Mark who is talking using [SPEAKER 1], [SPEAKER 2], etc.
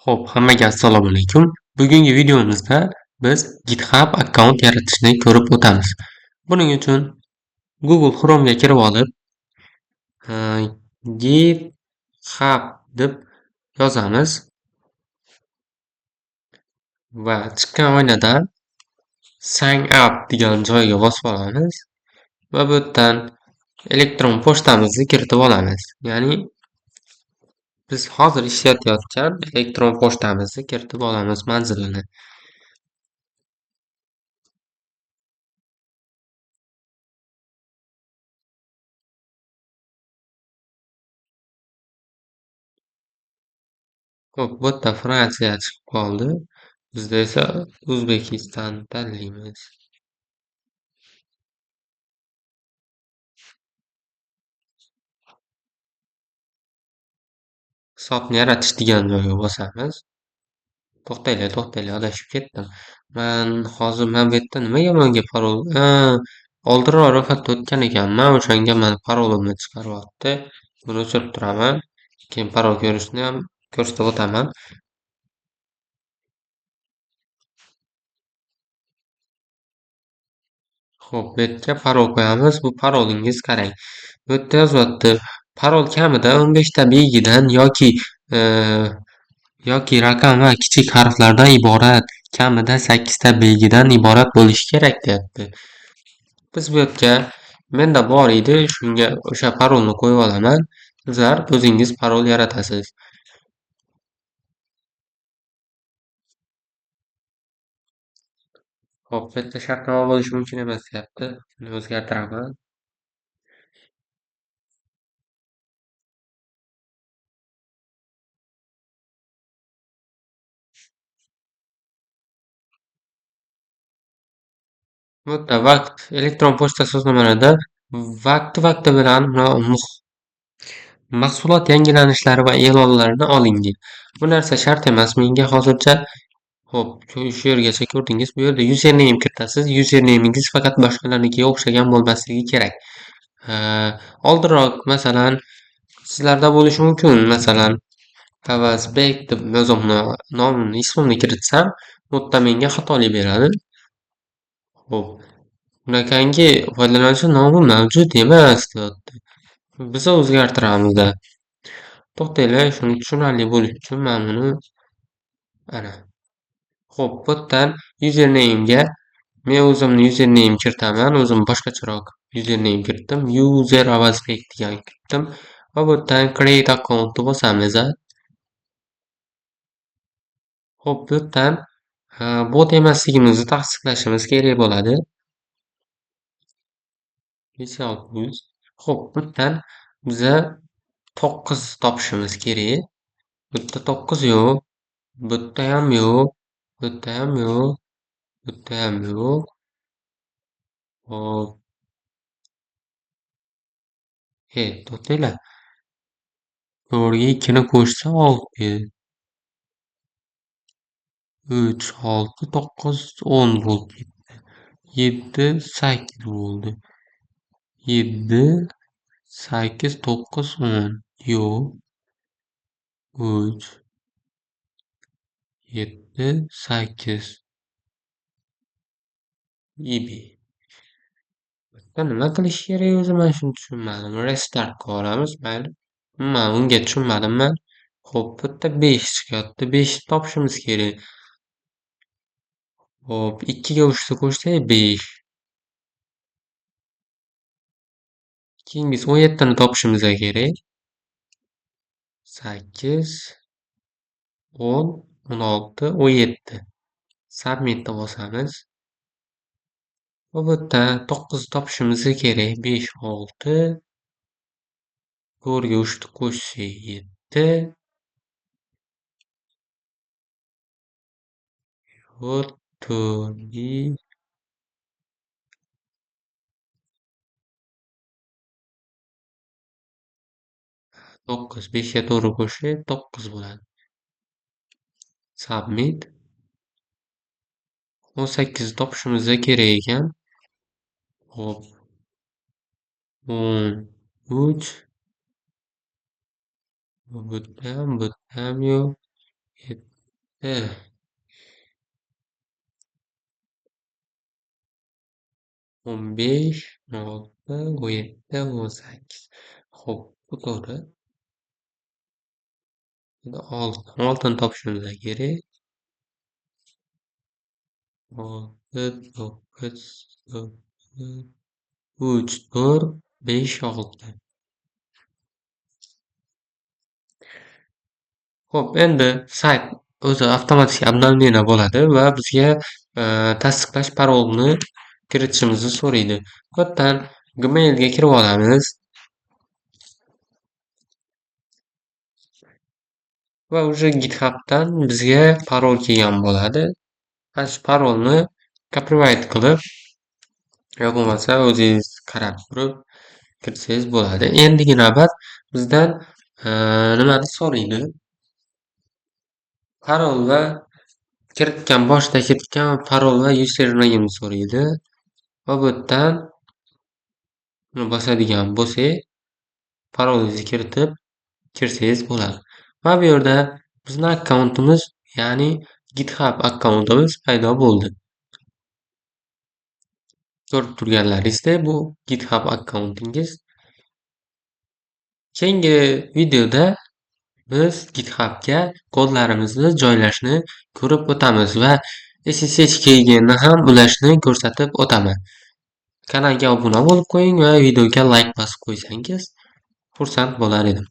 [SPEAKER 1] Xo'p, hammaga assalomu alaykum. Bugungi videomizda biz GitHub akkaunt yaratishni ko'rib o'tamiz. Buning uchun Google Chrome'ga kirib olib, GitHub deb yozamiz va chiqqan oynadan Sign up degan joyga bosib olamiz va bu yerdan elektron pochtamizni kiritib olamiz. Ya'ni biz hozir ishlatayotgan elektron pochtamizni kiritib olamiz manzilini. Xo'p, bu yerda Fransiya chiqib qoldi. Bizda esa O'zbekiston tanlaymiz. Hisobni yaratish degan joyga bosamiz. To'xtanglar, to'xtanglar, adashib ketdim. Man hozir mana bu yerda nimaga menga parol? Oldinroq ro'yxatdan o'tgan ekanman, o'shanga mani parolimni chiqaryapti. Buni o'chirib turaman. Keyin parol ko'rishni ham ko'rsatib o'taman. Xo'p, bu yerga parol qo'yamiz. Bu parolingiz qarang. Bu yerda yozyapti. Parol kamida 15 ta belgidan yoki raqam va kichik harflardan iborat, kamida 8 ta belgidan iborat bo'lishi kerak deyapti. Biz bu yerga menda bor edi, shunga o'sha parolni qo'yib olaman. Sizlar o'zingiz parol yaratasiz. Xo'p, bu yerda shartnoma bo'lishi mumkin emas deyapti. Buni o'zgartiraman. Bu yerda vaqt elektron pochta sozlamalari vaqti-vaqti bilan mahsulot yangilanishlari va e'lonlarini oling deydi. Bu narsa shart emas menga hozircha. Xo'p, shu yergacha ko'rdingiz. Bu yerda username kiritasiz. Usernameingiz faqat boshqalarnikiga o'xshagan bo'lmasligi kerak. Oldinroq masalan sizlarda bo'lishi mumkin. Masalan, Avazbek deb o'zimni nomimni, ismimni kiritsam, bu yerda menga xatolik beradi. Xo'p, bunaqangi foydalanuvchi nomi mavjud emas deyapti. Biz o'zgartiramizda. To'xtanglar, shuni tushunarli bo'lishi uchun men buni ana. Xo'p, bu yerdan username'ga men o'zimni username kiritaman. O'zim boshqacharoq username kiritdim. User Avazbek degan kiritdim va bu yerdan create account deb bosamiz. Xo'p, bu yerdan bot emasligimizni tasdiqlashimiz kerak bo'ladi. Xo'p, bu yerdan biza 9 topishimiz kerak. Bu yerda 9 yo'q, bu yerda ham yo'q, bu yerda ham yo'q, bu yerda ham yo'q. Xo'p. To'xtanglar. 4 ga 2 ni qo'shsa 6. 3, 6, 9, 10 bo'lib ketdi. 7, 8 bo'ldi. 7, 8, 9, 10. Yo'q. 3, 7, 8. İbi. Bu nima qilish kerak o'zi men shuni tushunmadim. Restart qilib olamiz, mayli. Men unga tushunmadim men. Xo'p, bu yerda 5 chiqyapti. 5 topishimiz kerak. Xo'p, 2 ga 3 ni qo'shsak 5. Keyingisi 17 ni topishimiz kerak. 8, 10, 16, 17. Submitni bosamiz. Va bu yerda 9 topishimiz kerak. 5, 6, 4 ga 3 ni qo'shsak 7. 4, 4, 9, 5 ga 4 qo'shsak 9 bo'ladi. Submit. 18 topishimiz kerak ekan. Xo'p. 13. Bu yerda ham, bu yerda ham yo'q. Eh. 15, 6, 17, 18. Xo'p, bu to'g'ri. Endi oltin. Oltini topishimiz kerak. 6, 9, 9, 3, 4, 5, 6. Xo'p, endi sayt o'zi avtomatik обновление bo'ladi va bizga tasdiqlash parolini kiritishimizni so'raydi. Bu yerdan Gmailga kirib olamiz. Va уже GitHub'dan bizga parol kelgan bo'ladi. Ana shu parolni copyright qilib, yo bo'lmasa o'zingiz qarab turib kiritsangiz bo'ladi. Endigi navbat bizdan nimani so'raydi? Parol va kiritgan, boshida kiritgan parol va username so'raydi. Va bu yerdan buni bosadigan bo'lsak, parolingizni kiritib kirsangiz bo'ladi. Va bu yerda bizning akkauntimiz, ya'ni GitHub akkauntimiz paydo bo'ldi. Ko'rib turganlaringizdek, bu GitHub akkauntingiz. Keyingi videoda biz GitHubga kodlarimizni joylashni ko'rib o'tamiz va SSH keygenni ham ulashni ko'rsatib o'taman. Kanalga obuna bo'lib qo'ying va videoga like bosib qo'ysangiz xursand bo'lar edim.